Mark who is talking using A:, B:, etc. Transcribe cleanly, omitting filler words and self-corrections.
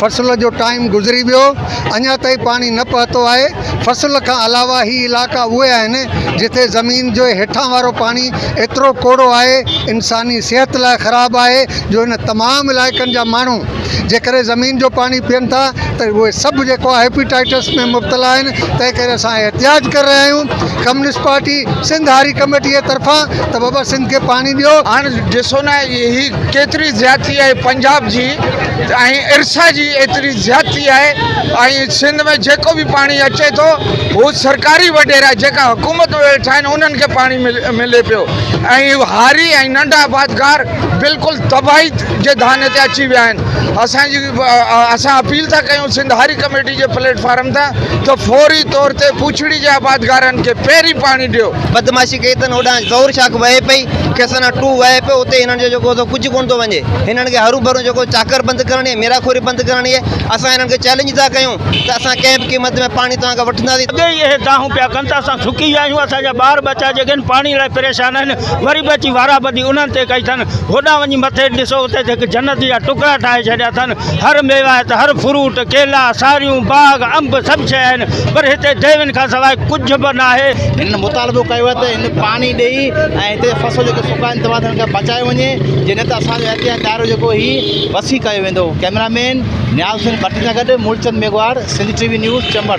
A: فصل جو ٽائيم گذري ويو اڃا تائين پاڻي نه پهتو آهي فصل کان علاوه هي علائقا اهي آهن جتي زمين جو هيٺان وارو پاڻي ايترو ڪوڙو آهي انساني صحت لاء خراب آهي جو ان تمام علائقن جا ماڻهو جيڪڏهن زمين جو پاڻي پيئن ٿا ته اهي سڀ جيڪو آهي هيپيٽائٽس ۾ مبتلا آهن تنهن ڪري اسان احتجاج ڪري رهيا آهيون ڪميونسٽ پارٽي سنڌ هاري ڪميٽي جي طرفان ته بابا سنڌ کي پاڻي ڏيو.
B: هاڻ ڏسو نه هي ڪيتري زيادتي آهي پنجاب جي ۽ ارسا جي ايتري زيادتي آهي ۽ سنڌ ۾ جيڪو به پاڻي اچي ٿو هو سرڪاري وڏيرا جيڪا حڪومت ۾ ويٺا آهن انهن کي پاڻي ملي پيو ۽ هاري ۽ ننڍا آبادگار بلڪل تباهي جي دهاني تي اچي ويا آهن اسان جي اسان اپيل ٿا ڪيون سنڌ هاري ڪميٽي جي پليٽ فارم تان ته فوري طور تي پوڇڙي جي آبادگارن کي پهرين پاڻي ڏيو.
C: بدمعاشي ڪئي اٿن هوڏانهن ظهور شاخ وهي پئي کيسنا ٽو وهي پيو اتي هنن جو جيڪو سو ڪجهه ڪونه ٿو وڃي هنن کي هروڀرو جيڪو چاڪر بند ڪرڻي آهي ميرا خوري بند ڪرڻي آهي اسان هنن کي چئلينج ٿا ڪيون ته اسان ڪنهن به قيمت ۾ پاڻي توهان کان وٺنداسين.
D: اڳي ئي اهي دانهون پيا ڪن ته اسان سڪي ويا آهيون اسان جا ٻار ٻچا جيڪي آهن پاڻي لاء پريشان آهن وري به اچي وارا ٻڌي انهن تي ڪئي اٿن. هوڏانهن وڃي مٿي ڏسو اتي ته هڪ جنت جا ٽڪرا ٺاهي ڇڏيا اٿن. هر ميوا هت هر فروٽ، ڪيلا، ساريون، باغ، انب سڀ شيء آهن پر هتي ديون کان سواء ڪجهه به ناهي.
E: هنن مطالبو ڪيو آهي ته هن پاڻي ڏئي ۽ هتي جا فصل جيڪي سڪا آهن تباهه ٿيڻ کان بچايو وڃي جي نه ته اسان جو احتجاج دائرو جيڪو هي وسيع ڪيو ويندو ڪئميرا مين نياز حسين ڀٽي سان گڏ Moolchand Meghwar Sindh T V news Chambar.